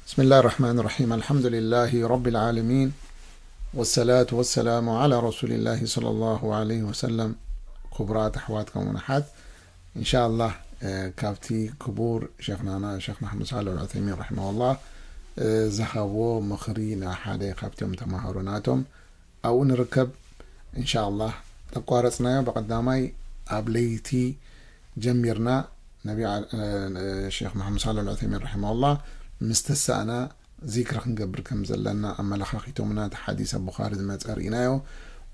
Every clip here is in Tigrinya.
بسم الله الرحمن الرحيم. الحمد لله رب العالمين. والصلاة والسلام على رسول الله صلى الله عليه وسلم. ክቡራት ኣሕዋት ከምኡውን ኣሓት፣ እንሻኣላህ፣ እ፣ ካብቲ ክቡር ሸኽናና ሸኽ መሓመድ ሳልሕ ኣልዑሰይሚን ረሒመሁላህ፣ እ፣ ዝሃቦ ምኽሪ ንሓደ ካብቶም ተማሃሮ ናቶም ኣብኡ ንርከብ። እንሻኣላህ፣ ተቋረጽናዮ ብቐዳማይ ኣብ ለይቲ ጀሚርና፣ ነቢ ዓ-፣ እ፣ ሸኽ መሓመድ ሳልሕ ኣልዑሰይሚን ረሒመሁላህ ምስ ተሳእና ዚክሪ ክንገብር ከም ዘለና ኣመላኻኺቶምና፣ እቲ ሓዲስ ኣብ ቡኻሪ ዝመጸ ርኢናዮ።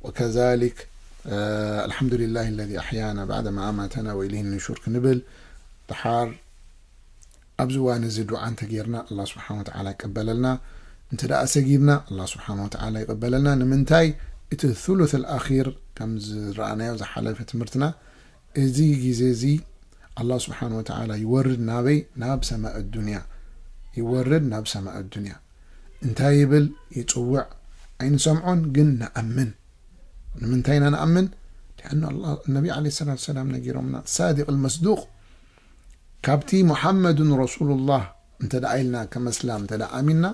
وكذلك، እ፣ الحمد لله الذي أحيانا بعد ما أماتنا وإليه النشور ክንብል፣ ድሓር ኣብዚ እዋን እዚ ዱዓ እንተጌርና፣ ኣላህ ስብሓን ወተዓላ ይቀበለልና። እንተ ደኣ ሰጊድና፣ ኣላህ ስብሓን ወተዓላ ይቀበለልና። ንምንታይ? እቲ ثلث الأخير፣ ከም ዝረኣናዮ ዝሓለፈ ትምህርትና፣ እዚ ግዜ እዚ ኣላህ ስብሓን ወተዓላ ይወርድ ናበይ? ናብ ሰማእ ዱንያ። ይወርድ ናብ ሰማእ ዱንያ። እንታይ ይብል? ይጽውዕ። ኣይንሰምዖን፣ ግን ንኣምን። ንምንታይ ኢና ንኣምን? لأن ኣላህ፣ ነቢ ዓለይሂ ሰላቱ ወሰላም ነጊሮምና፣ ሳዲቅ المصدوق። ካብቲ ሙሓመዱን ረሱሉላህ እንተ ደኣ ኢልና፣ ከም እስላም እንተ ደኣ ኣሚንና፣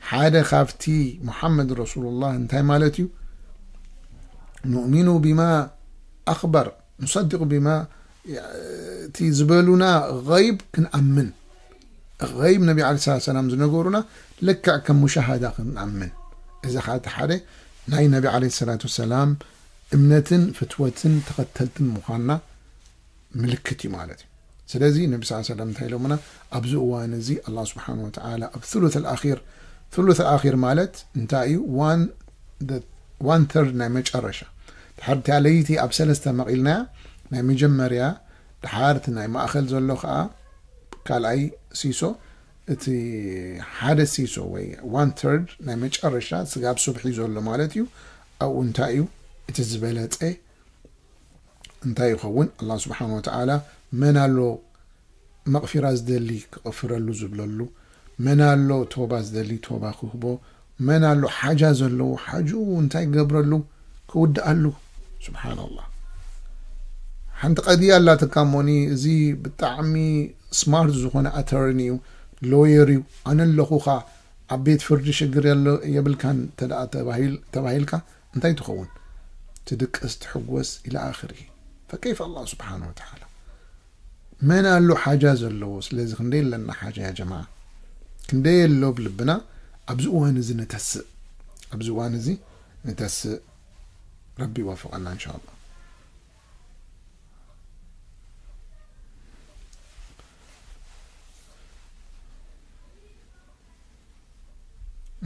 ሓደ ካብቲ ሙሓመድ ረሱሉላህ እንታይ ማለት እዩ? نؤمن بما أخبر، نصدق بما، እቲ ዝበሉና ገይብ ክንኣምን። ገይብ ነቢ ዓለይሂ ሰላቱ ወሰላም ዝነገሩና ልክዕ ከም ሙሻሃዳ ክንኣምን። እዚ ኸዓ እቲ ሓደ ናይ ነቢ ዓለይሂ ሰላቱ ወሰላም እምነትን ፍትወትን ተኸተልትን ምዃንና ምልክት እዩ ማለት እዩ። ስለዚ ነቢ ሰለላሁ ዐለይሂ ወሰለም እንታይ ኢሎምና? ኣብዚ እዋን እዚ ኣላህ ስብሓን ወተዓላ ኣብ ثلث الأخير፣ ثلث الأخير ማለት እንታይ እዩ? One፣ the one third ናይ መጨረሻ። ድሓር እታ ለይቲ ኣብ ሰለስተ መቒልናያ፣ ናይ መጀመርያ፣ ድሓር እቲ ናይ ማእኸል ዘሎ ኸዓ ካልኣይ ሲሶ፣ እቲ ሓደ ሲሶ ወይ one third ናይ መጨረሻ ስጋብ ሱብሒ ዘሎ ማለት እዩ። ኣብኡ እንታይ እዩ እቲ ዝበለጸ? እንታይ ይኸውን? ኣላህ ስብሓን ወተዓላ መን ኣሎ መቕፊራ ዝደሊ ክቕፍረሉ ዝብለሉ? መን ኣሎ ቶባ ዝደሊ ቶባ ክህቦ? መን ኣሎ ሓጃ ዘለዎ ሓጅኡ እንታይ ክገብረሉ? ክውድኣሉ። ስብሓንላህ። ሓንቲ ቀድያ ኣላትካ እሞኒ፣ እዚ ብጣዕሚ ስማርት ዝኾነ ኣተርኒ እዩ፣ ሎየር እዩ፣ ኣነ ኣለኹኻ፣ ኣብ ቤት ፍርዲ ሽግር የለ-፣ የብልካን እንተ ደኣ ተባሂል-፣ ተባሂልካ፣ እንታይ ትኸውን? ትድቅስ፣ ትሕጎስ፣ ኢላ ኣኽሪ። ፈከይፈ ኣላህ ስብሓን ወተዓላ? መን ኣሎ ሓጃ ዘለዎ? ስለዚ ክንደይ ኣለና ሓጃ ያ ጀማዓ? ክንደይ ኣሎ ኣብ ልብና? ኣብዚ እዋን እዚ ንተስእ፣ ኣብዚ እዋን እዚ ንተስእ። ረቢ ይወፍቐና እንሻኣላህ።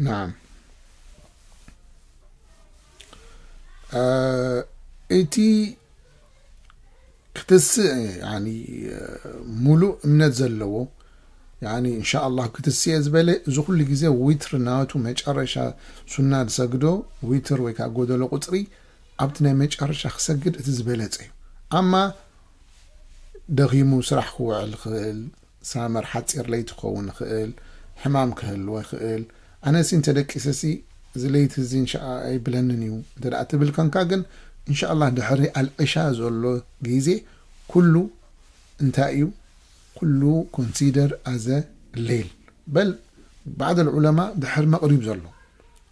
ናዓም። እ፣ እቲ ክትስእ፣ ያኒ፣ ሙሉእ እምነት ዘለዎ፣ ያኒ፣ እንሻኣላህ ክትስእ እየ ዝበለ፣ እዚ ኩሉ ግዜ ዊትር ናቱ መጨረሻ ሱና ዝሰግዶ፣ ዊትር ወይ ከዓ ጎደሎ ቁፅሪ፣ ኣብቲ ናይ መጨረሻ ክሰግድ እቲ ዝበለጸ እዩ። ኣማ ደኺሙ ስራሕ ክውዕል ይኽእል፣ ሳመር ሓፂር ለይቲ ክኸውን ይኽእል፣ ሕማም ክህልዎ ይኽእል። ኣነሲ እንተ ደቂሰሲ እዚ ለይቲ እዚ እንሻ ኣይብለንን እዩ እንተ ደኣ ትብል ኮንካ ግን፣ እንሻኣላህ ድሕሪ ኣልዕሻ ዘሎ ግዜ ኩሉ እንታይ እዩ? ኩሉ ኮንሲደር ኣዘ ሌል። በል ባዕድ ልዑለማ ድሕሪ መቕሪብ ዘሎ።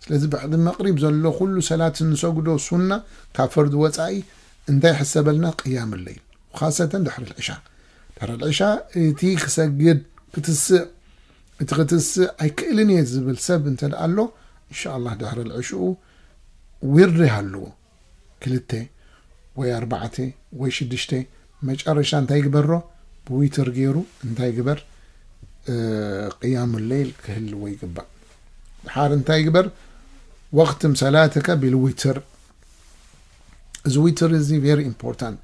ስለዚ ባዕድ መቕሪብ ዘሎ ኩሉ ሰላት እንሰግዶ ሱና ካብ ፈርዲ ወፃኢ እንታይ ይሕሰበልና? ቅያም ለይል። ኻሰተን ድሕሪ ልዕሻ። ድሕሪ ልዕሻ እቲ ክሰግድ ክትስእ፣ እቲ ክትስእ ኣይክእልን እየ ዝብል ሰብ እንተ ደኣ ኣሎ፣ እንሻኣላህ ድሕሪ ልዕሽኡ ዊርድ ይሃልዎ። ክልተ ወይ ኣርባዕተ ወይ ሽዱሽተ፣ መጨረሻ እንታይ ይግበሮ? ብዊትር ገይሩ እንታይ ይግበር? እ፣ ቅያሙ ለይል ክህልዎ ይግባእ። ድሓር እንታይ ይግበር? ወኽትም ሰላተከ ቢልዊትር። እዚ ዊትር እዚ ቨሪ ኢምፖርታንት።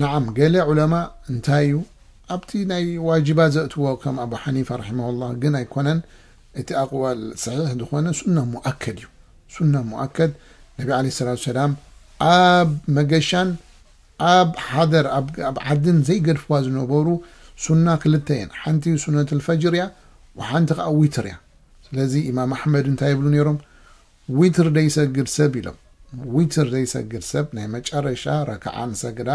ነዓም፣ ገለ ዑለማ እንታይ እዩ ኣብቲ ናይ ዋጅባ ዘእትዎ፣ ከም ኣቡ ሓኒፋ ረሒመሁላህ፣ ግን ኣይኮነን። እቲ ኣቕዋል ሰሒሕ ዝኾነ ሱና ሙኣከድ እዩ። ሱና ሙኣከድ፣ ነቢ ዓለይሂ ሰላቱ ሰላም ኣብ መገሻን ኣብ ሓደር፣ ኣብ፣ ኣብ ዓድን ዘይገድፍዋ ዝነበሩ ሱና ክልተ እየን። ሓንቲ ሱነቱል ፈጅር እያ፣ ወሓንቲ ከዓ ዊትር እያ። ስለዚ ኢማም ኣሕመድ እንታይ ይብሉ ነይሮም? ዊትር ደይሰግድ ሰብ ኢሎም። ዊትር ደይሰግድ ሰብ፣ ናይ መጨረሻ ረክዓ ንሰግዳ፣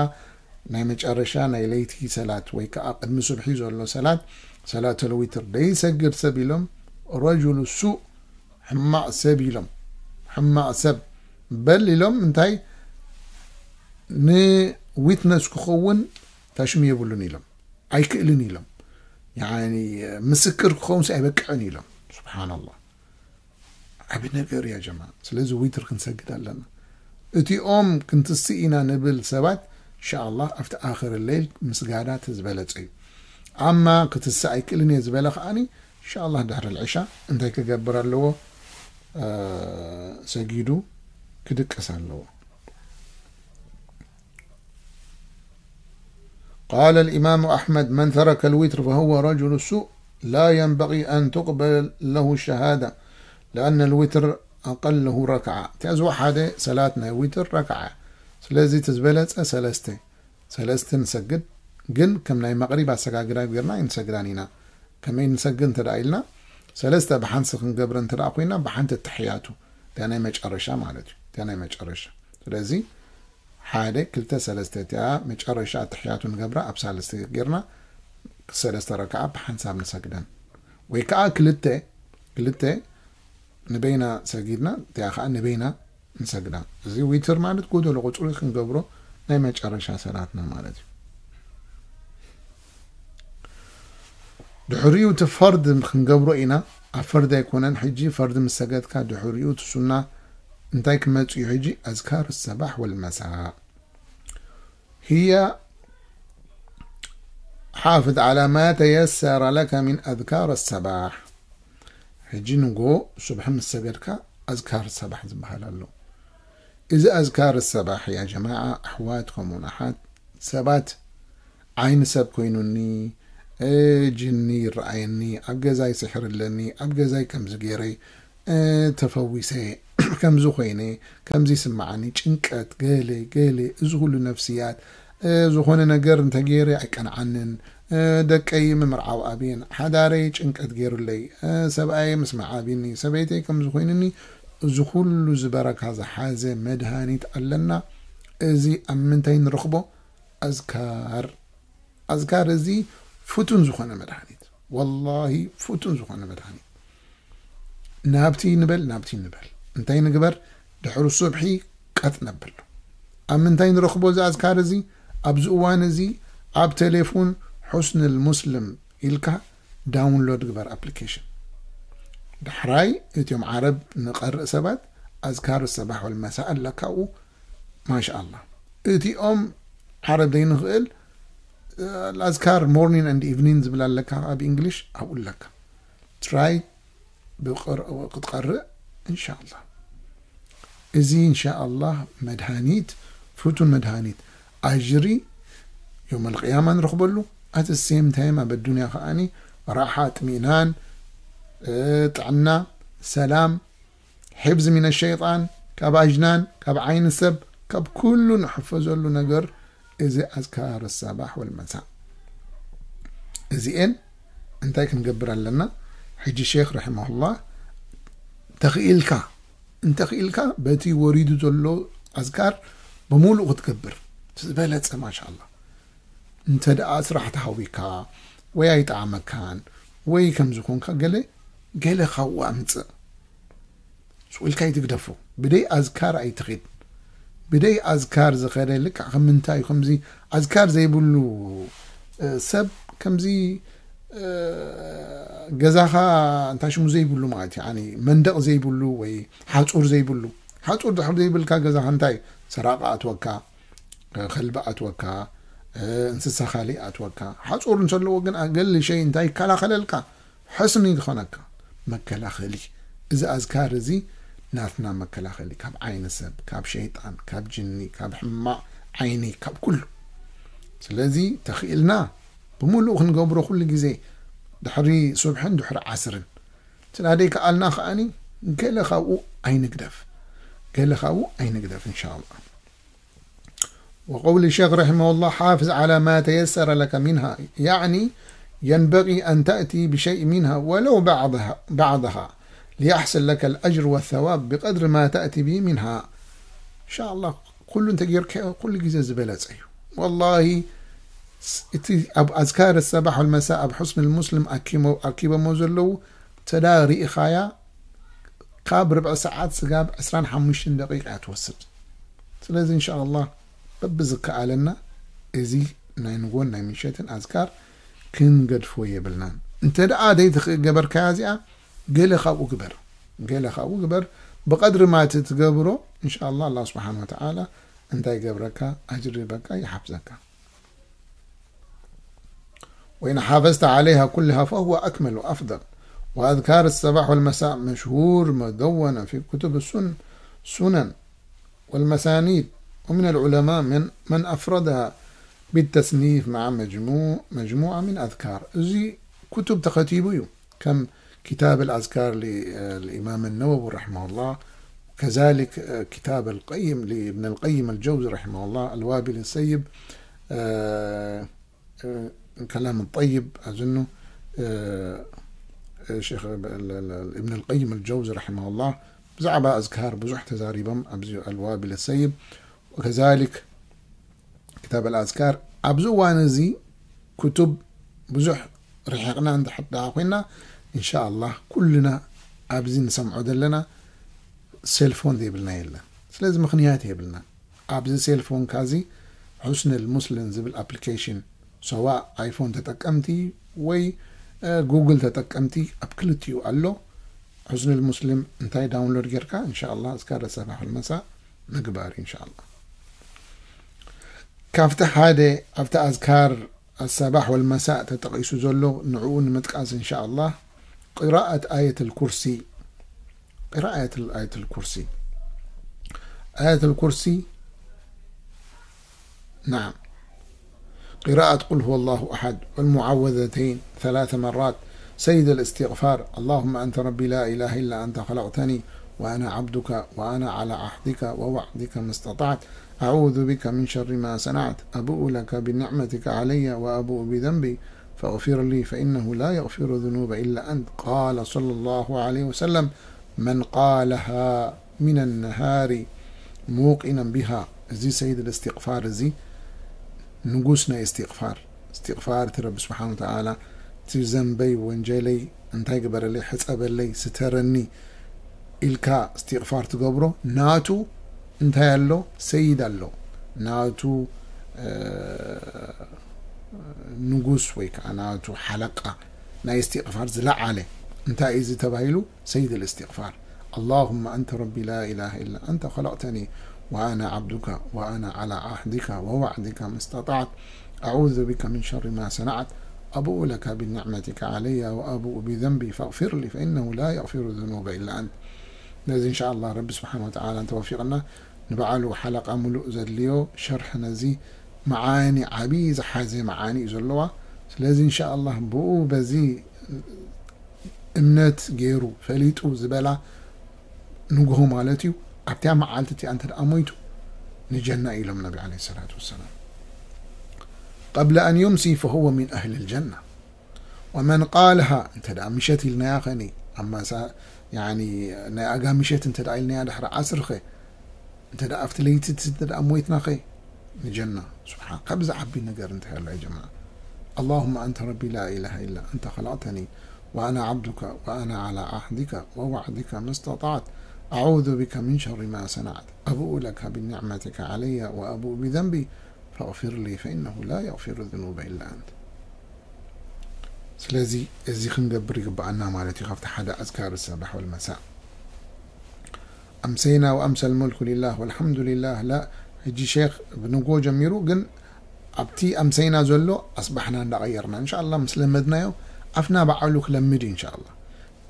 ናይ መጨረሻ ናይ ለይቲ ሰላት ወይ ከዓ ቅድሚ ሱብሒ ዘሎ ሰላት፣ ሰላተል ዊትር ደይሰግድ ሰብ ኢሎም፣ ረጅሉ ሱእ፣ ሕማቕ ሰብ ኢሎም። ሕማቕ ሰብ በል ኢሎም። እንታይ? ንዊትነስ ክኸውን ታሽሙ የብሉን ኢሎም። ኣይክእልን ኢሎም። ያኒ ምስክር ክኸውንስ ኣይበቅዕን ኢሎም። ስብሓንላህ። ዓቢ ነገር እያ ጀማ። ስለዚ ዊትር ክንሰግድ ኣለና። እቲኦም ክንትስእ ኢና ንብል ሰባት፣ ኢንሻኣላህ ኣብቲ ኣኽር ለይል ምስጋዳ እቲ ዝበለጸ እዩ። ኣማ ክትስእ ኣይክእልን እየ ዝበለ ከኣኒ፣ ኢንሻኣላህ ድሕሪ ልዕሻ እንታይ ክገብር ኣለዎ? እ፣ ሰጊዱ ክድቅስ ኣለዎ። قال الإمام أحمد: من ترك الوتر فهو رجل سوء، لا ينبغي أن تقبل له الشهادة، لأن الوتر أقله ركعة. እቲኣ ዝወሓደ ሰላት ናይ ዊትር ረክዓ። ስለዚ እቲ ዝበለጸ ሰለስተ፣ ሰለስተ ንሰግድ፣ ግን ከም ናይ መቕሪብ ኣሰጋግዳ ጌርና ኣይንሰግዳን ኢና። ከመይ ንሰግድ እንተ ደኣ ኢልና፣ ሰለስተ ብሓንሲ ክንገብረ እንተ ደኣ ኮይና፣ ብሓንቲ ኣተሕያቱ፣ እቲኣ ናይ መጨረሻ ማለት እዩ። እቲኣ ናይ መጨረሻ። ስለዚ ሓደ፣ ክልተ፣ ሰለስተ፣ እቲኣ መጨረሻ ኣተሕያቱ ንገብራ ኣብ ሳልስቲ ጌርና ሰለስተ ረክዓ ብሓንሳብ ንሰግደን። ወይ ከኣ ክልተ፣ ክልተ ንበይና ሰጊድና፣ እቲኣ ከኣ ንበይና ንሰግዳ። እዚ ዊትር ማለት ጎደሎ ቁጽሪ ክንገብሮ ናይ መጨረሻ ሰላትና ማለት እዩ። ድሕሪኡ እቲ ፈርድ ክንገብሮ ኢና። ኣብ ፈርድ ኣይኮነን። ሕጂ ፈርድ ምስ ሰገድካ ድሕሪኡ እቲ ሱና እንታይ ክመጽእ እዩ? ሕጂ ኣዝካር ሰባሕ ወልመሳእ። هي حافظ على ما تيسر لك من أذكار الصباح. ሕጂ ንጎ ሱብሒ ምስ ሰገድካ ኣዝካር ሰባሕ ዝበሃል ኣሎ። እዚ ኣዝካር ሰባሕ ያ ጀማዓ፣ ኣሕዋት ከምኡን ኣሓት፣ ሰባት ዓይኒ ሰብ ኮይኑኒ፣ እ፣ ጅኒ ይረኣየኒ፣ ኣብ ገዛይ ስሕር ኣለኒ፣ ኣብ ገዛይ ከምዚ ገይረ፣ እ፣ ተፈዊሰ፣ ከምዚ ኮይነ፣ ከምዚ ይስምዓኒ፣ ጭንቀት፣ ገለ፣ ገለ፣ እዚ ኩሉ ነፍስያት፣ እ፣ ዝኾነ ነገር እንተገይረ ኣይቀንዓንን፣ እ፣ ደቀይ ምምርዓው ኣብየን፣ ሓዳረይ ጭንቀት ገይሩለይ፣ እ፣ ሰብኣየ ምስማዕ ኣብዩኒ፣ ሰበይተይ ከምዚ ኮይኑኒ፣ እዚ ኩሉ ዝበረካ ዝሓዘ መድሃኒት ኣለና። እዚ ኣብ ምንታይ ንረኽቦ? ኣዝካር። ኣዝካር እዚ ፍቱን ዝኾነ መድሃኒት። ወላሂ ፍቱን ዝኾነ መድሃኒት። ናብቲ ንበል፣ ናብቲ ንበል። እንታይ ንግበር? ድሕሪ ሱብሒ ቀጥ ነብል። ኣብ ምንታይ ንረኽቦ እዚ ኣዝካር እዚ? ኣብዚ እዋን እዚ ኣብ ቴሌፎን ሑስኑል ሙስሊም ኢልካ ዳውንሎድ ግበር ኣፕሊኬሽን። ዳሕራይ እቲኦም ዓረብ ንቐርእ ሰባት ኣዝካር ሰባሕ ወልመሳእ ኣለካ ኣብኡ። ማሻኣላህ። እቲኦም ዓረብ ዘይንኽእል፣ እ፣ ኣዝካር ሞርኒንግ ኤንድ ኢቭኒንግ ዝብል ኣለካ ኣብ እንግሊሽ፣ ኣብኡ ኣለካ። ትራይ ብቕር-፣ ክትቐርእ፣ እንሻኣላህ። እዚ እንሻኣላህ መድሃኒት፣ ፍቱን መድሃኒት፣ ኣጅሪ ዮመል ቅያማ ንረኽበሉ፣ ኣት ሴም ታይም ኣብ ኣዱንያ ከኣኒ ራሓ፣ ጥሚእናን፣ እ፣ ጥዕና፣ ሰላም፣ ሒፍዝ ሚነ ሸይጣን፣ ካብ ኣጅናን፣ ካብ ዓይኒ ሰብ፣ ካብ ኩሉ ንሕፈዘሉ ነገር እዚ ኣዝካር ሰባሕ ወልመሳእ። እዚኤን እንታይ ክንገብር ኣለና? ሕጂ ሼኽ ረሒመሁላህ፣ ተኽኢልካ፣ እንተኽኢልካ በቲ ወሪዱ ዘሎ ኣዝካር ብምሉእ ክትገብር ዝበለጸ፣ ማሻኣላህ። እንተ ደኣ ስራሕ ተሃዊካ ወይ ኣይጠዓመካን ወይ ከም ዝኾንካ ገለ፣ ገለ ካብኡ ኣምጽእ። ስቕ ኢልካ ኣይትግደፎ። ብደይ ኣዝካር ኣይትኺድ። ብደይ ኣዝካር ዝኸደ ልክዕ ከም ምንታይ እዩ? ከምዚ ኣዝካር ዘይብሉ፣ እ፣ ሰብ ከምዚ፣ እ፣ ገዛኻ እንታይ ሽሙ ዘይብሉ ማለት እዩ። ያኒ መንደቕ ዘይብሉ ወይ ሓጹር ዘይብሉ። ሓጹር ድሕር ዘይብልካ ገዛኻ እንታይ? ሰራቂ ኣትወካ፣ እ፣ ከልቢ ኣትወካ፣ እ፣ እንስሳ ካሊእ ኣትወካ። ሓጹር እንተለዎ ግን ኣገል ሸይ እንታይ ይከላኸለልካ? ሕስኒ ዝኾነካ መከላኸሊ። እዚ ኣዝካር እዚ ናትና መከላኸሊ፣ ካብ ዓይኒ ሰብ፣ ካብ ሸይጣን፣ ካብ ጅኒ፣ ካብ ሕማቕ ዓይኒ፣ ካብ ኩሉ። ስለዚ ተኽኢልና ብምሉእ ክንገብሮ ኩሉ ግዜ ድሕሪ ሱብሕን ድሕሪ ዓስርን። እቲ ናደይ ከኣልና ከኣኒ ገለ ካብኡ ኣይንግደፍ። ገለ ካብኡ ኣይንግደፍ፣ እንሻኣላህ። وقول الشيخ رحمه الله: حافظ على ما تيسر لك منها، يعني ينبغي أن تأتي بشيء منها ولو بعضها، بعضها، ليحصل لك الأجر والثواب بقدر ما تأتي به منها. إن شاء الله ኩሉ እንተ ጌርካዮ ኩሉ ግዜ ዝበለጸ እዩ። ወላሂ ስ-፣ እቲ ኣብ ኣዝካር ሰባሕ ወልመሳ ኣብ ሕስኑል ሙስሊም ኣኪሞ-፣ ኣኪቦሞ ዘለዉ ተዳ ርኢኻያ ካብ ርብዒ ሰዓት ስጋብ ዕስራን ሓሙሽተን ደቂቃ እያ ትወስድ። ስለዚ እንሻ ኣላህ በብዝከኣለና እዚ ናይ ንጎን ናይ ምሸትን ኣዝካር ክንገድፎ የብልናን። እንተ ደኣ ዘይትኽእል ገበርካያ እዚኣ ገለ ካብኡ ግበር፣ ገለ ካብኡ ግበር። ብቐድሪ ማቲ ትገብሮ እንሻ ኣላህ ኣላህ ስብሓን ወተዓላ እንታይ ይገብረካ? ኣጅሪ በካ ይሓፍዘካ። وإن حافظت عليها كلها فهو أكمل وأفضل. وأذكار الصباح والمساء مشهور مدونة في كتب السن-، السنن والمسانيد، ومن العلماء من، من أفردها بالتصنيف مع مجموع-، مجموعة من أذكار. እዚ كتب ተኸቲቡ እዩ። كم كتاب الأذكار ل-، الإمام النووي رحمه الله، وكذلك كتاب القيم لابن القيم الجوزي رحمه الله، الوابل السيب، كلام الطيب أظن، شيخ ابن القيم الجوزي رحمه الله ብዛዕባ ኣዝካር ብዙሕ ተዛሪቦም ኣብዚ الوابل السيب، وكذلك كتاب الأذكار ኣብዚ እዋን እዚ كتب ብዙሕ ርሒቕና እንድሕር ደኣ ኮይና እንሻ ኣላህ ኩልና ኣብዚ ንሰምዖ ዘለና ሴልፎን ዘይብልና የለን። ስለዚ ምኽንያት የብልና። ኣብዚ ሴልፎንካ እዚ حسن المسلم ዝብል ኣፕሊኬሽን ሰዋእ ኣይፎን ተጠቀምቲ ወይ ጉግል ተጠቀምቲ ኣብ ክልቲኡ ኣሎ። حسن المسلم እንታይ ዳውንሎድ ጌርካ እንሻ ኣላህ ኣዝካር ሰባሕ ወልመሳእ ምግባር እንሻ ኣላህ። ካብቲ ሓደ ኣብቲ ኣዝካር ኣሰባሕ ወልመሳእ ተጠቒሱ ዘሎ ንዕኡ ንምጥቃስ እንሻ ኣላህ قراءة آية الكرسي. قراءة آية الكرسي. آية الكرسي، نعم. قراءة قل هو الله أحد والمعوذتين ثلاث مرات. سيد الاستغفار: اللهم أنت ربي لا إله إلا أنت خلقتني وأنا عبدك وأنا على عهدك ووعدك ما استطعت، أعوذ بك من شر ما صنعت، أبوء لك بنعمتك علي وأبوء بذنبي فاغفر لي فإنه لا يغفر الذنوب إلا أنت. قال صلى الله عليه وسلم: من قالها من النهار موقنا بها. እዚ ሰይድ እስትቕፋር እዚ ንጉስ ናይ እስትቕፋር፣ እስትቕፋር እቲ ረቢ ስብሓን ወተዓላ እቲ ዘንበይ ወንጀለይ እንታይ ግበረለይ፣ ሕፀበለይ፣ ስተረኒ ኢልካ እስትቕፋር ትገብሮ። ናቱ እንታይ ኣሎ? ሰይድ ኣሎ። ናቱ ንጉስ ወይ ከዓ ናቱ ሓለቃ ናይ እስትቕፋር ዝለዓለ እንታይ እዩ እዚ ተባሂሉ? سيد الاستغفار: اللهم أنت ربي لا إله إلا أنت خلقتني وأنا عبدك وأنا على عهدك ووعدك ما استطعت، أعوذ بك من شر ما صنعت، أبوء لك بنعمتك علي وأبوء بذنبي فاغفر لي فإنه لا يغفر الذنوب إلا أنت. ነዚ እንሻ ኣላህ ረቢ ስብሓን ወተዓላ እንተወፊቕና ንበዓሉ ሓለቃ ሙሉእ ዘድልዮ ሸርሒ ነዚ መዓኒ ዓብዪ ዝሓዘ መዓኒ እዩ ዘለዋ። ስለዚ እንሻ ኣላህ ብኡ በዚ እምነት ገይሩ ፈሊጡ ዝበላ ንግሆ ማለት እዩ። ኣብቲያ መዓልቲ እቲኣ እንተ ደኣ ሞይቱ ንጀና ኢሎም ነቢ ዓለይሂ ሰላቱ ወሰላም። قبل أن يمسي فهو من أهل الجنة ومن قالها، እንተ ደኣ ምሸት ኢልናያ ኸኒ ኣማሳ ያኒ ናይ ኣጋ ምሸት እንተ ደኣ ኢልናያ ድሕሪ ዓስር ኸ እንተ ደኣ ኣብቲ ለይቲ እቲ እንተ ደኣ ሞይትና ኸ ንጀና። ስብሓን ካብ ዝዓቢ ነገር እንታይ ኣሎ ያ ጀማዓ። اللهم أنت ربي لا إله إلا أنت خلقتني وأنا عبدك وأنا على عهدك ووعدك ما استطعت، أعوذ بك من شر ما صنعت، أبوء لك بنعمتك علي وأبوء بذنبي فاغفر لي فإنه لا يغفر الذنوب إلا أنت. ስለዚ እዚ ክንገብር ይግብኣና ማለት እዩ። ካብቲ ሓደ ኣዝካር ሰባሕ ወልመሳእ። أمسينا وأمسى الملك لله والحمد لله لا። ሕጂ ሼኽ ብንጎ ጀሚሩ ግን ኣብቲ ኣምሰይና ዘሎ ኣስባሕና እንዳቐየርና እንሻ ኣላህ ምስ ለመድናዮ ኣፍና ባዕሉ ክለምድ እዩ እንሻ ኣላህ።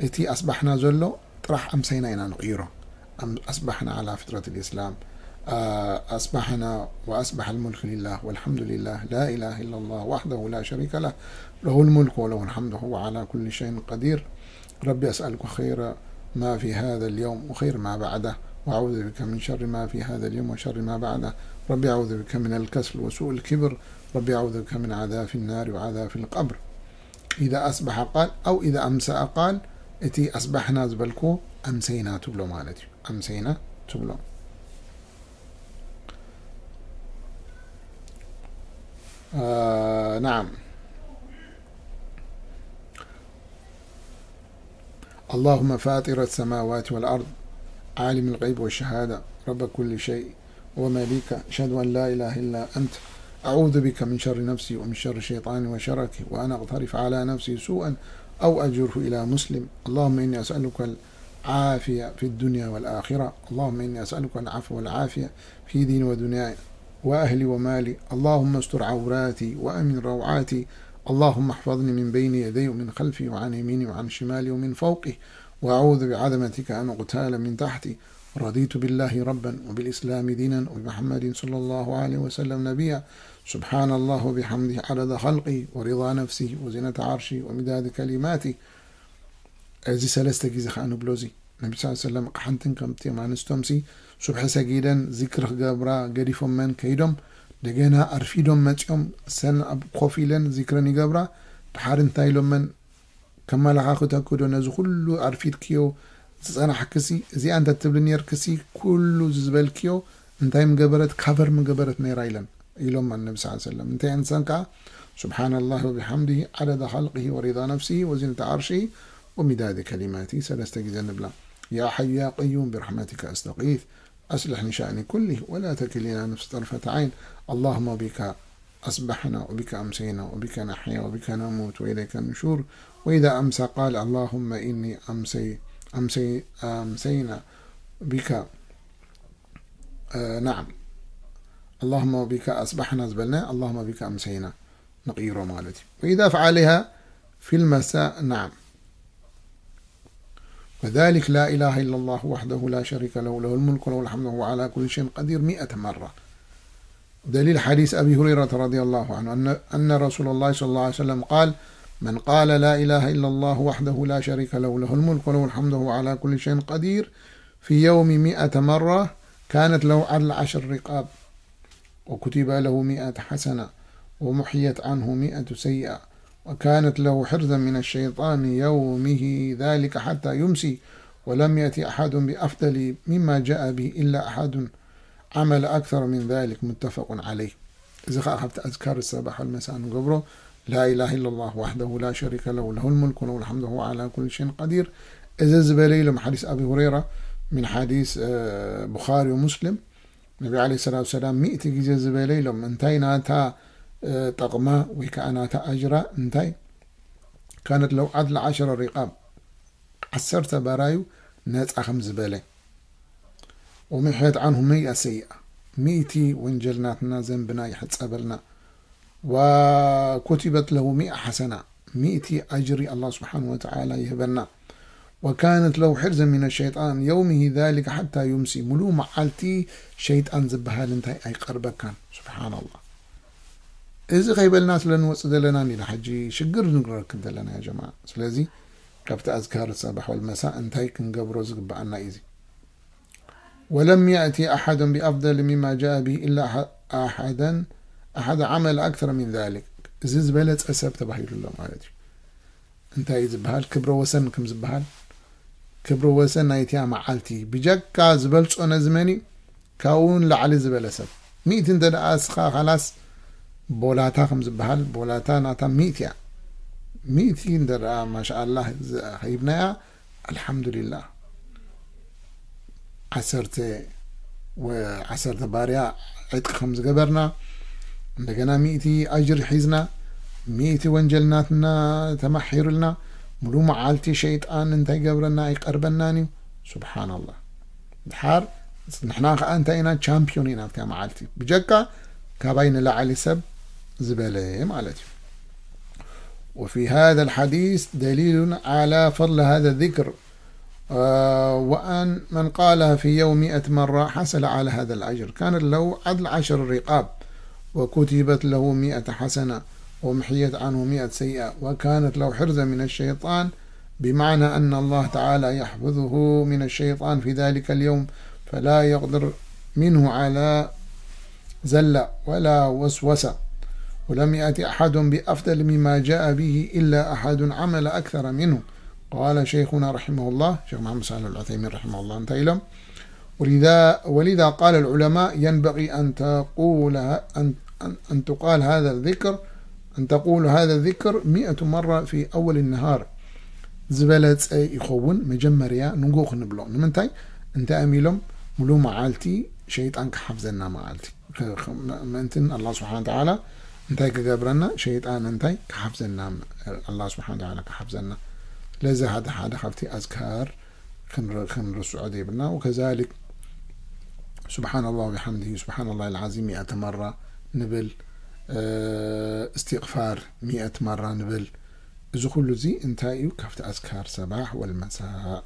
እቲ ኣስባሕና ዘሎ ጥራሕ ኣምሰይና ኢና ንቕይሮ። أم-، أصبحنا على فطرة الإسلام. آه، أصبحنا وأصبح الملك لله والحمد لله لا إله إلا الله وحده لا شريك له، له الملك وله الحمد وهو على كل شيء قدير. ربي أسألك خير ما في هذا اليوم وخير ما بعده، وأعوذ بك من شر ما في هذا اليوم وشر ما بعده. ربي أعوذ بك من الكسل وسوء الكبر. ربي أعوذ بك من عذاب النار وعذاب القبر. إذا أصبح قال أو إذا أمسى قال، እቲ ኣስባሕና ዝበልኩ ኣምሰይና ትብሎ ማለት እዩ። ኣምሰይና ትብሎ። آه، نعم. اللهم فاطر السماوات والأرض، عالم الغيب والشهادة، رب كل شيء ومليكه، أشهد أن لا إله إلا أنت، أعوذ بك من شر نفسي ومن شر شيطاني وشركه، وأن أقترف على نفسي سوءا أو أجره إلى مسلم. اللهم إني أسألك العافية في الدنيا والآخرة. اللهم إني أسألك العفو والعافية في ديني ودنياي وأهلي ومالي. اللهم استر عوراتي وأمن روعاتي. اللهم احفظني من بين يدي ومن خلفي وعن يميني وعن شمالي ومن فوقي، وأعوذ بعظمتك أن أغتال من تحتي. رضيت بالله ربا وبالإسلام دينا وبمحمد صلى الله عليه وسلم نبيا. سبحان الله وبحمده عدد خلقه ورضا نفسه وزنة عرشه ومداد كلماته. እዚ ሰለስተ ግዜ ኸዓ ንብሎ። እዚ ነቢ ስ ሰለም ኣቕሓንትን ከምቲኦም ኣንስቶምሲ ሱብሒ ሰጊደን ዚክሪ ክገብራ ገዲፎመን ከይዶም፣ ደገና ኣርፊዶም መጺኦም፣ ሰን ኣብ ኮፍ ኢለን ዚክረን ይገብራ። ድሓር እንታይ ኢሎመን? ከመላኻኽተኪ ዶ ነዚ ኩሉ ኣርፊድክዮ ዝጸናሕክሲ? እዚኣ እንተ ትብሊ ኔርክሲ ኩሉ እዚ ዝበልክዮ እንታይ ምገበረት? ካቨር ምገበረት ነይራ ኢለን ኢሎማ ነቢ ስ ሰለም። እንታይ እንሰን ከኣ سبحان الله وبحمده عدد خلقه ورضا نفسه وزنة عرشه ومداد كلماته ሰለስተ ግዜ ንብላ። يا حي يا قيوم برحمتك أستغيث أصلح لي شأني كله ولا تكلني إلى نفسي طرفة عين. اللهم بك أصبحنا وبك أمسينا وبك نحيا وبك نموت وإليك النشور. وإذا أمسى قال اللهم إني أمسي أمسي أمسينا بك. آه، نعم. اللهم بك أصبحنا ዝበልና اللهم بك أمسينا نقير ማለት እዩ. وإذا فعلها في المساء، نعم. وذلك لا إله إلا الله وحده لا شريك له، له الملك وله الحمد وهو على كل شيء قدير مئة مرة. دليل حديث أبي هريرة رضي الله عنه أن، أن رسول الله صلى الله عليه وسلم قال: من قال لا إله إلا الله وحده لا شريك له، له الملك وله الحمد وهو على كل شيء قدير، في يوم مئة مرة، كانت له عدل عشر رقاب، وكتب له مئة حسنة، ومحيت عنه مئة سيئة، وكانت له حرزا من الشيطان يومه ذلك حتى يمسي، ولم يأت أحد بأفضل مما جاء به إلا أحد عمل أكثر من ذلك، متفق عليه. እዚ ኸዓ ካብቲ ኣዝካር ሰባሕ ወልመሳእ ንገብሮ، لا إله إلا الله وحده لا شريك له، له الملك وله الحمد وهو على كل شيء قدير። እዚ ዝበለ ኢሎም ሓዲስ ኣቢ ሁረይራ፣ من حديث، እ፣ ቡኻሪ ወሙስሊም። ነቢ ዓለይሂ ሰላቱ ወሰላም ሚእቲ ግዜ ዝበለ ኢሎም። እንታይ ናታ፣ እ፣ ጠቕማ ወይ ከዓ ናታ ኣጅራ እንታይ? كانت له عدل عشر رقاب، ዓሰርተ ባራዩ ነፃ ከም ዝበለ። ومحيت عنه مئة سيئة، ሚእቲ ወንጀል ናትና ዘንብና ይሕፀበልና። وكتبت له مئة حسنة، ሚእቲ ኣጅሪ ኣላህ ስብሓን ወተዓላ ይህበና። وكانت له حرزا من الشيطان يومه ذلك حتى يمسي، ሙሉእ መዓልቲ ሸይጣን ዝበሃል እንታይ ኣይቀርበካን። ስብሓን ኣላህ። እዚ ከይበልና ስለ ንወፅእ ዘለና ኢና ሕጂ ሽግር ንረክብ ዘለና ያ ጀማዓ። ስለዚ ካብቲ ኣዝካር ሰባሕ ወልመሳእ እንታይ ክንገብሮ ዝግብኣና እዩ እዚ። ولم يأت أحد بأفضل مما جاء به إلا أح-، أحدا، أحد عمل أكثر من ذلك። እዚ ዝበለጸ ሰብ ተባሂሉ ኣሎ ማለት እዩ። እንታይ እዩ ዝበሃል? ክብረ ወሰን ከም ዝበሃል፣ ክብረ ወሰን ናይቲያ መዓልቲ ብጀካ ዝበልጾ ነዚ መን እዩ? ካብኡ ንላዕሊ ዝበለ ሰብ። ሚእቲ እንተ ደኣ እስኻ ኻላስ ቦላታ ከም ዝበሃል፣ ቦላታ ናታ ሚእቲ እያ። ሚእቲ እንተ ደኣ ማሻኣላህ ዝ-፣ ኸይብናያ፣ ኣልሓምዱሊላህ። ዓሰርተ ወ-፣ ዓሰርተ ባርያ ዕጥቂ ከም ዝገበርና፣ እንደገና ሚእቲ ኣጅሪ ሒዝና፣ ሚእቲ ወንጀልናትና ተማሒሩልና፣ ሙሉ መዓልቲ ሸይጣን እንታይ ገብረና? ኣይቀርበናን እዩ። ሱብሓነላህ። ድሓር ንሕና ኸዓ እንታይ ኢና? ቻምፒዮን ኢና ኣብታ መዓልቲ። ብጀካ ካባይ ንላዕሊ ሰብ ዝበለ ማለት እዩ። وفي هذا الحديث دليل على فضل هذا الذكر، آه، وأن من قالها في يوم مئة مرة حصل على هذا الأجر، كانت له عدل عشر رقاب، وكتبت له مئة حسنة، ومحيت عنه مئة سيئة، وكانت له حرزا من الشيطان، بمعنى أن الله تعالى يحفظه من الشيطان في ذلك اليوم، فلا يقدر منه على زلة ولا وسوسة، ولم يأت أحد بأفضل مما جاء به إلا أحد عمل أكثر منه. قال شيخنا رحمه الله، ሸኽ መሓመድ ሳልሕ ኣልዑሰይሚን ረሒመሁላህ እንታይ ኢሎም? ولذا، ولذا قال العلماء: ينبغي أن تقول، أن، أن، أن تقال هذا الذكر، أن تقول هذا الذكر مئة مرة في أول النهار، ዝበለጸ ይኸውን። መጀመርያ ንጎ ክንብሎ ንምንታይ እንታይ እዮም ኢሎም? ሙሉ መዓልቲ ሸይጣን ክሓፍዘና መዓልቲ ምእንትን ኣላ ስብሓን ተዓላ እንታይ ክገብረና? ሸይጣን እንታይ ክሓፍዘና? ኣላ ስብሓን ተዓላ ክሓፍዘና። ስለዚ ሓደ ሓደ ካብቲ ኣዝካር ክንርስዖ ዘይብልና። ወከዛሊክ ስብሓን ኣላ ወቢሓምድሂ ስብሓን ኣላ ልዓዚም ሚእተ መራ ንብል። እስትቕፋር ሚእት መራ ንብል። እዚ ኩሉ እዚ እንታይ እዩ? ካብቲ ኣዝካር ሰባሕ ወልመሳእ።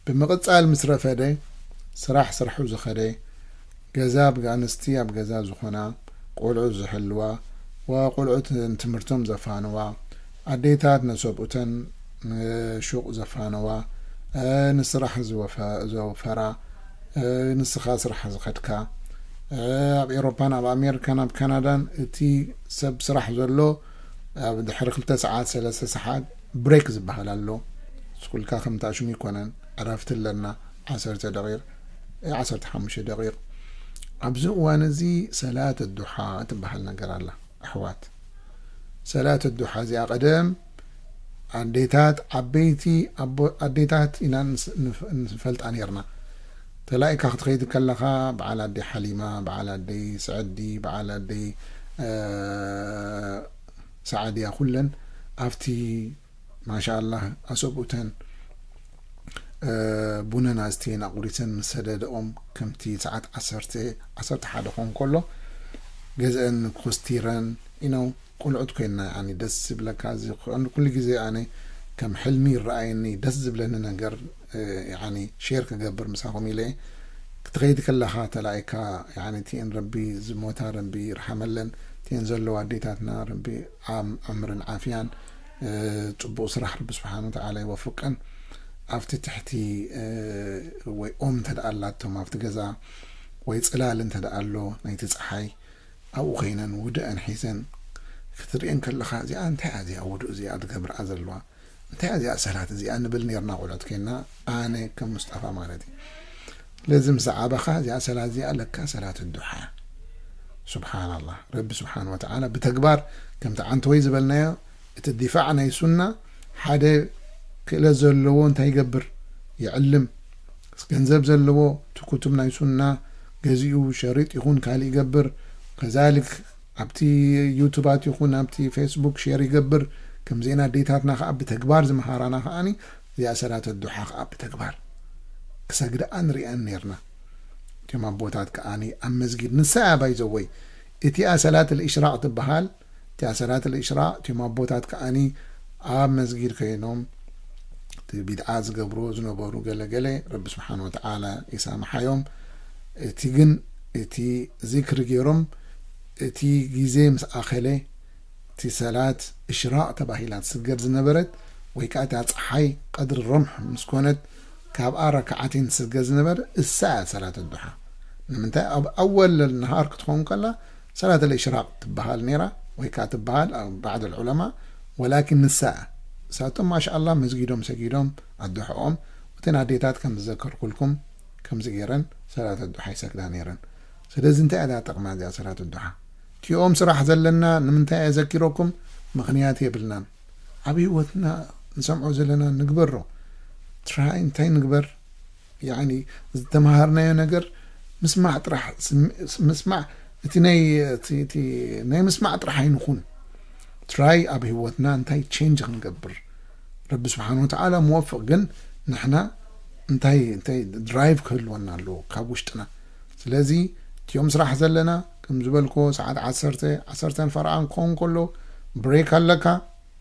ብምቕጻል ምስ ረፈደ ስራሕ ስርሑ ዝኸደ፣ ገዛ ኣብ ኣንስቲ ኣብ ገዛ ዝኾና፣ ቆልዑ ዝሕልዋ፣ ወቆልዑት ንትምህርቶም ዘፋንዋ፣ ኣዴታት ነሰብኡተን ንሹቕ ዘፋንዋ፣ ንስራሕ ዘውፈራ፣ ንስኻ ስራሕ ዝኸድካ፣ ኣብ ኤሮፓን ኣብ ኣሜሪካን ኣብ ካናዳን እቲ ሰብ ስራሕ ዘሎ ኣብ ድሕሪ ክልተ ሰዓት ሰለስተ ሰዓት ብሬክ ዝበሃል ኣሎ። ስኩልካ ከምታ ሽሙ ይኮነን፣ ዕረፍቲ ኣለና። ዓሰርተ ደቂቕ፣ ዓሰርተ ሓሙሽተ ደቂቕ። ኣብዚ እዋን እዚ ሰላት ዱሓ ትበሃል ነገር ኣላ ኣሕዋት። ሰላት ዱሓ እዚኣ ቀደም ኣዴታት ዓበይቲ ኣዴታት ኢና ንፈልጣ ነርና። ተላኢካ ክትኸይድ ከለኻ በዓል ኣደይ ሓሊማ፣ በዓል ኣደይ ስዕዲ፣ በዓል ኣደይ ሰዓድያ ኩለን ኣብቲ ማሻኣላህ ኣሰብኡተን ቡነን ኣስትየን ኣቑሪሰን ምስ ሰደደኦም ከምቲ ሰዓት ዓሰርተ ዓሰርተ ሓደ ክኾን ከሎ ገዝአን ኮስቲረን ኢነው ቆልዑት ኮይና። ያኒ ደስ ዝብለካ እዚ ኩሉ ግዜ ኣነ ከም ሕልሚ ይረኣየኒ ደስ ዝብለኒ ነገር ያኒ ሼር ክገብር ምሳኹም ኢለ ክትኸይድ ከለኻ ተላኢካ ያኒ ቲኤን ረቢ ዝሞታ ረቢ ይርሓመለን ቲኤን ዘለዋ ኣዴታትና ረቢ ዓም ዕምርን ዓፍያን ጽቡቕ ስራሕ ረቢ ስብሓን ወተዓላ ይወፍቀን። ኣብቲ ትሕቲ ወይ ኦም እንተ ደኣ ኣላቶም ኣብቲ ገዛ ወይ ጽላል እንተ ደኣ ኣሎ ናይቲ ጸሓይ ኣብኡ ኮይነን ውድአን ሒዘን ክትርእየን ከለኻ እዚኣ እንታይ እያ እዚኣ ውዱእ እዚኣ ትገብርኣ ዘለዋ እንታይ እያ እዚኣ ሰላት እዚኣ ንብል ነርና ቆልዑት ኮይና ኣነ ከም ሙስጠፋ ማለት እዩ። ስለዚ ምስ ዓበኻ እዚኣ ሰላት እዚኣ ለካ ሰላት ዱሓ። ስብሓንላህ ረቢ ስብሓን ወተዓላ ብተግባር ከምቲ ዓንተወይ ዝበልናዮ እቲ ዲፋዕ ናይ ሱና ሓደ ክእለት ዘለዎ እንታይ ይገብር? ይዕልም። ገንዘብ ዘለዎ እቲ ኩቱብ ናይ ሱና ገዚኡ ሸሪጥ ይኹን ካልእ ይገብር። ከዛሊክ ኣብቲ ዩቱባት ይኹን ኣብቲ ፌስቡክ ሼር ይገብር። ከምዚአን ኣዴታትና ከዓ ብተግባር ዝመሃራና ከዓኒ እዚኣ ሰላት ኣዱሓ ከዓ ብተግባር ክሰግድኣ ንሪአን ነርና። እቲኦም ኣቦታት ከዓኒ ኣብ መስጊድ ንሳ እያ ባይዘወይ እቲኣ ሰላት ልእሽራቅ ትበሃል። እቲኣ ሰላት ልእሽራቅ እቲኦም ኣቦታት ከዓኒ ኣብ መስጊድ ኮይኖም እቲ ቢድዓ ዝገብርዎ ዝነበሩ ገለገለ ረቢ ስብሓን ወተዓላ ይሳምሓዮም። እቲ ግን እቲ ዚክሪ ገይሮም እቲ ግዜ ምስ ኣኸለ እቲ ሰላት እሽራቅ ተባሂላ ትስገድ ዝነበረት ወይ ከዓ እታ ፀሓይ ቀድሪ ረምሕ ምስ ኮነት ካብኣ ረክዓተይን ትስገድ ዝነበረ እሳ እያ ሰላት ኣዱሓ። ንምንታይ ኣብ ኣወል ነሃር ክትኸውን ከላ ሰላት ልእሽራቅ ትበሃል ነይራ ወይ ከዓ ትበሃል ኣብ ባዕድ ልዑለማ ወላኪን ንሳ እያ። እሳቶም ማሻኣላ መስጊዶም ሰጊዶም ኣዱሕኦም እተን ኣዴታት ከም ዝዘከርኩልኩም ከምዚ ገይረን ሰላት ኣዱሓ ይሰግዳ ነይረን። ስለዚ እንታይ እያ ጥቕማ እዚኣ ሰላት ኣዱሓ? እቲኦም ስራሕ ዘለና ንምንታይ እየ ዘኪረኩም? ምኽንያት የብልናን። ኣብ ህይወትና ንሰምዖ ዘለና ንግበሮ። ትራይ እንታይ ንግበር? ያኒ ዝተምሃርናዮ ነገር ምስማዕ ጥራሕ ምስማዕ እቲ ናይ እቲ ናይ ምስማዕ ጥራሕ ኣይንኹን። ትራይ ኣብ ህይወትና እንታይ ቼንጅ ክንገብር ረቢ ስብሓን ወተዓላ መወፍቕ ግን ንሕና እንታይ እንታይ ድራይቭ ክህልወና ኣለዎ ካብ ውሽጥና። ስለዚ እቲኦም ስራሕ ዘለና ከም ዝበልኮ ሰዓት ዓሰርተ ዓሰርተን ፈርዓን ክኸውን ከሎ ብሬክ ኣለካ።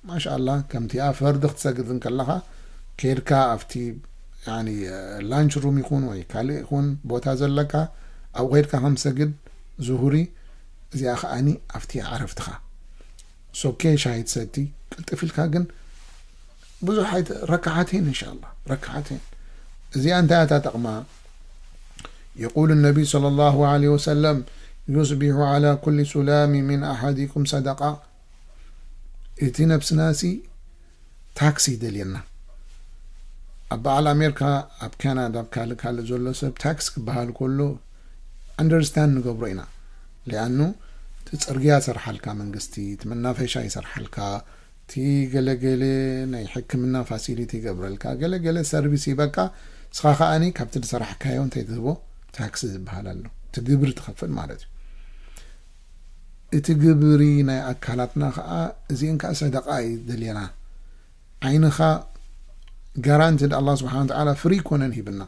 ማሻኣላ ከምቲ ኣብ ፈርዲ ክትሰግድ እንከለኻ ከድካ ኣብቲ ላንች ሩም ይኹን ወይ ካልእ ይኹን ቦታ ዘለካ ኣብኡ ከድካ ከም ሰግድ ዙሁሪ። እዚኣ ከዓኒ ኣብቲ ዓረፍትኻ ሶኬ ሻሂ ትሰቲ ቅልጥፍ ኢልካ ግን ብዙሕ ኣይተ ረክዓተይን እንሻላ ረክዓተይን። እዚኣ እንታይ እያ እታ ጠቕማ? يقول النبي صلى الله عليه وسلم يصبح على كل سلام من أحدكم صدقة። እቲ ነብስናሲ ታክሲ ይደልየና። ኣብ በዓል ኣሜሪካ ኣብ ካናዳ ኣብ ካልእ ካልእ ዘሎ ሰብ ታክስ ክበሃል ከሎ ኣንደርስታንድ ንገብሮ ኢና። ሊኣኑ እቲ ፅርግያ ይሰርሓልካ መንግስቲ፣ እቲ መናፈሻ ይሰርሓልካ፣ እቲ ገለገለ ናይ ሕክምና ፋሲሊቲ ይገብረልካ፣ ገለገለ ሰርቪስ ይበካ። ንስኻ ከኣኒ ካብቲ ዝሰራሕካዮ እንታይ ትህቦ? ታክሲ ዝበሃል ኣሎ፣ እቲ ግብሪ ትኸፍል ማለት እዩ። እቲ ግብሪ ናይ ኣካላትና ከዓ፣ እዚአን ከዓ ሰደቃ እዩ ደልየና። ዓይንኻ ጋራንትድ፣ ኣላህ ስብሓን ወተዓላ ፍሪ ኮነን ሂብና።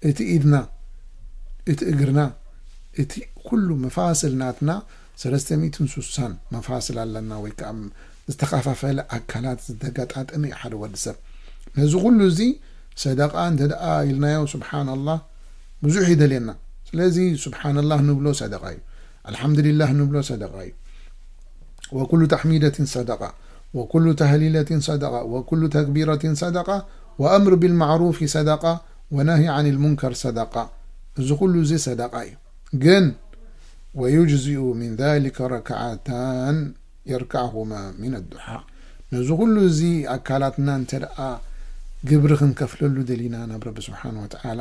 እቲ ኢድና፣ እቲ እግርና፣ እቲ ኩሉ መፋስል ናትና ሰለስተ ሚእትን ስሳን መፋስል ኣለና፣ ወይ ከዓ ዝተኸፋፈለ ኣካላት ዝተገጣጠመ እዩ ሓደ ወዲ ሰብ። ነዚ ኩሉ እዚ ሰደቃ እንተ ደኣ ኢልናዮ፣ ስብሓንላህ፣ ብዙሕ ይደልየና። ስለዚ ስብሓንላህ ንብሎ ሰደቃ እዩ። ኣልሓምዱሊላህ ንብሎ ሰደቃ እዩ። وكل تحميدة صدقة، وكل تهليلة صدقة، وكل تكبيرة صدقة، وأمر بالمعروف صدقة، ونهي عن المنكر صدقة። እዚ ኩሉ እዚ ሰደቃ እዩ። ግን ويجزئ من ذلك ركعتان يركعهما من الضحى። ነዚ ኩሉ እዚ ኣካላትና እንተ ደኣ ግብሪ ክንከፍለሉ ደሊና ናብ ረቢ ስብሓን ወተዓላ፣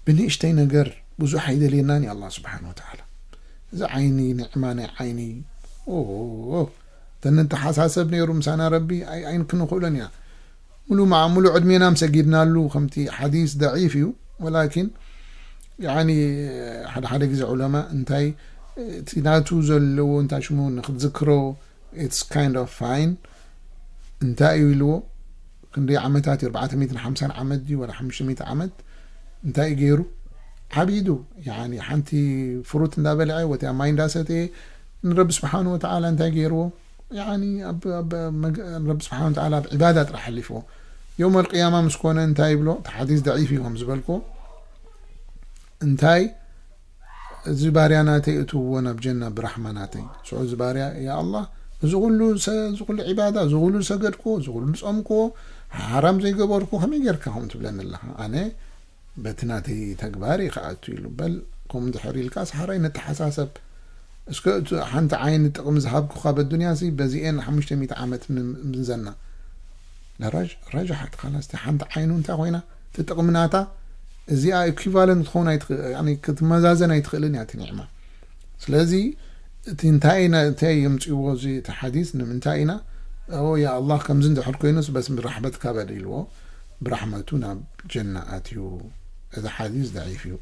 ብንእሽተይ ነገር ብዙሕ ኣይደልየናን እዩ ኣላህ ስብሓን ወተዓላ። እዚ ዓይኒ፣ ንዕማ ናይ ዓይኒ፣ ኦ፣ ተነተሓሳሰብ ነይሩ ምሳና ረቢ፣ ኣይ-፣ ኣይን ክንኽእሎን ኢና። ሙሉ መዓ-፣ ሙሉ ዕድሜና ምሰጊድናሉ፣ ከምቲ ሓዲስ ደዒፍ እዩ፣ ወላኪን፣ ያኒ፣ ሓደ ሓደ ግዜ ዑለማ እንታይ፣ እቲ ናቱ ዘለዎ፣ እንታይ ሽሙ፣ ንክትዝክሮ፣ it's kind of fine፣ እንታይ እዩ ኢልዎ? ክንደይ ዓመታት እዩ? ኣርባዕተ ሚእትን ሓምሳን ዓመት ድዩ? ወላ ሓሙሽተ ሚእቲ ዓመት? እንታይ እዩ ገይሩ? ዓቢዱ። ያኒ፣ ሓንቲ ፍሩት እንዳበልዐ፣ ወትያ ማይ እንዳሰተየ፣ ንረቢ ስብሓን ወተዓላ እንታይ ገይርዎ? ያኒ፣ ኣብ፣ ኣብ መግ-፣ ንረቢ ስብሓን ወተዓላ ኣብ ዒባዳ ጥራሕ ኣሕሊፍዎ። የውም ኣልቅያማ ምስ ኮነ እንታይ ይብሎ? እቲ ሓዲስ ደዒፍ እዩ ከም ዝበልኩ። እንታይ? እዚ ባርያ ናተይ እትውዎ ናብ ጀና ብራሕማ ናተይ። ስዑ እዚ ባርያ፣ ያ ኣላህ፣ እዚ ኩሉ ሰ-፣ እዚ ኩሉ ዒባዳ፣ እዚ ኩሉ ዝሰገድኩዎ፣ እዚ ኩሉ ዝጾምኩዎ፣ ሓራም ዘይገበርኩ፣ ከመይ ጌርካ ከምኡ ትብለኒ ኣለኻ? ኣነ በቲ ናተይ ተግባር እየ ክኣቱ ኢሉ። በል፣ ከምኡ እንድሕር ኢልካ፣ ሰሓራይ ነተሓሳሰብ። እስከ እቲ ሓንቲ ዓይኒ ጥቕሚ ዝሃብኩኻ በዱንያ ሲ፣ በዚኤን ሓሙሽተ ሚእቲ ዓመት ምን-፣ ምዘና። ለረጅ-፣ ረጅሓት፣ ኻላስ፣ እቲ ሓንቲ ዓይኑ እንታይ ኮይና? እቲ ጥቕሚ ናታ፣ እዚኣ ኢኩቫለንት ክትኸውን ኣይትኽ-፣ ያኒ ክትመዛዘን ኣይትኽእልን እያ እቲ ኒዕማ። ስለዚ፣ እቲ እንታይ ኢና፣ እንታይ የምፅእዎ እዚ፣ እቲ ሓዲስ ንምንታይ ኢና? ኦ፣ ያ ኣላህ፣ ከምዚ እንድሕር ኮይኑስ በስ ብራሕመትካ በል ኢልዎ፣ ብራሕመቱ ናብ ጀና ኣትዩ። እዚ ሓዲስ ደዒፍ እዩ።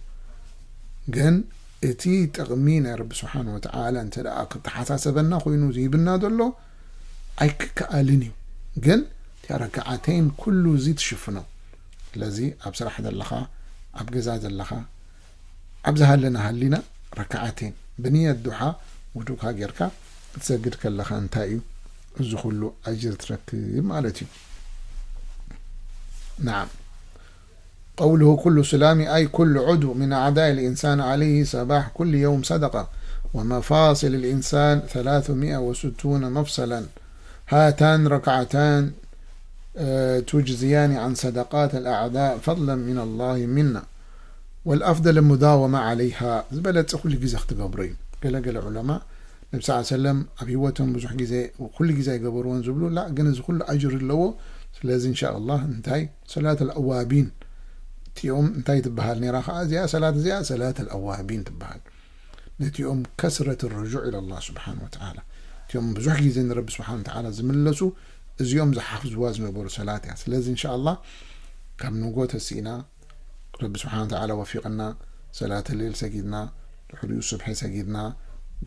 ግን እቲ ጥቕሚ ናይ ረቢ ስብሓን ወተዓላ እንተ ደኣ ክተሓሳሰበና ኮይኑ ዝሂብና ዘሎ ኣይክከኣልን እዩ። ግን እቲኣ ረክዓተይን ኩሉ እዚ ትሽፍኖ። ስለዚ ኣብ ስራሕ ዘለኻ፣ ኣብ ገዛ ዘለኻ፣ ኣብ ዝሃለና ሃሊና ረክዓተይን ብንየት ዱሓ ውዱእካ ጌርካ ክትሰግድ ከለኻ እንታይ እዩ እዚ ኩሉ ኣጅር ትረክብ ማለት እዩ። ናዓም። قوله كل سلام أي كل عضو من أعضاء الإنسان عليه صباح كل يوم صدقة، ومفاصل الإنسان ثلاثمائة وستون مفصلا، هاتان ركعتان، آه، تجزيان عن صدقات الأعضاء فضلا من الله منا، والأفضل المداومة عليها። ዝበለጸ ኩሉ ግዜ ክትገብሮ እዩ። ገለ ገለ ዑለማ ነቢ ሰለላሁ ዐለይሂ ወሰለም ኣብ ህይወቶም ብዙሕ ግዜ፣ ኩሉ ግዜ ኣይገበርዎን ዝብሉ፣ ላ፣ ግን እዚ ኩሉ ኣጅር ኣለዎ። ስለዚ እንሻ ኣላህ እንታይ ሰላት ኣልኣዋቢን እቲኦም እንታይ ትበሃል ነይራ ከዓ? እዚኣ ሰላት እዚኣ ሰላት ኣልኣዋቢን ትበሃል። ነቲኦም ከስረት ርጁዕ ኢላ ኣላህ ስብሓን ወተዓላ፣ እቲኦም ብዙሕ ግዜ ንረቢ ስብሓን ወተዓላ ዝምለሱ፣ እዚኦም ዝሓፍዝዋ ዝነበሩ ሰላት እያ። ስለዚ እንሻ ኣላህ ካብ ንጎ ተሲእና ረቢ ስብሓን ወተዓላ ወፊቕና፣ ሰላት ሌል ሰጊድና፣ ድሕሪኡ ሱብሒ ሰጊድና፣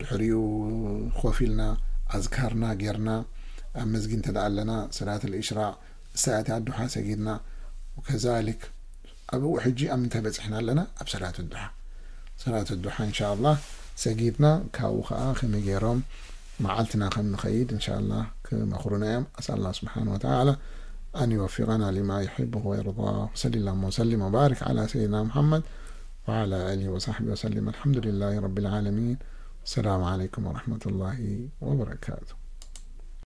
ድሕሪኡ ኮፍ ኢልና ኣዝካርና ጌርና፣ ኣብ መስጊድ እንተ ደኣ ኣለና ሰላት ልእሽራቅ፣ ሰዓት ኣዱሓ ሰጊድና፣ ወከዛሊክ ኣብኡ ሕጂ ኣብ ምንታይ በጺሕና ኣለና? ኣብ ሰላት ኣዱሓ። ሰላት ኣዱሓ እንሻኣላህ ሰጊድና፣ ካብኡ ኸዓ ከመይ ገይሮም መዓልትና ከም ንኸይድ እንሻኣላህ ክመኽሩና እዮም። ኣስኣል ኣላህ ስብሓን ወተዓላ ኣን ይወፊቀና ሊማ ዩሕብሁ ወየርዳ። ወሰሊ ላሁመ ወሰሊም ወባሪክ ዓላ ሰይድና ሙሓመድ ወዓላ ኣሊሂ ወሳሕቢሂ ወሰሊም። ኣልሓምዱሊላሂ ረቢል ዓለሚን። ሰላም ዓለይኩም ወረሕመቱላሂ ወበረካቱ።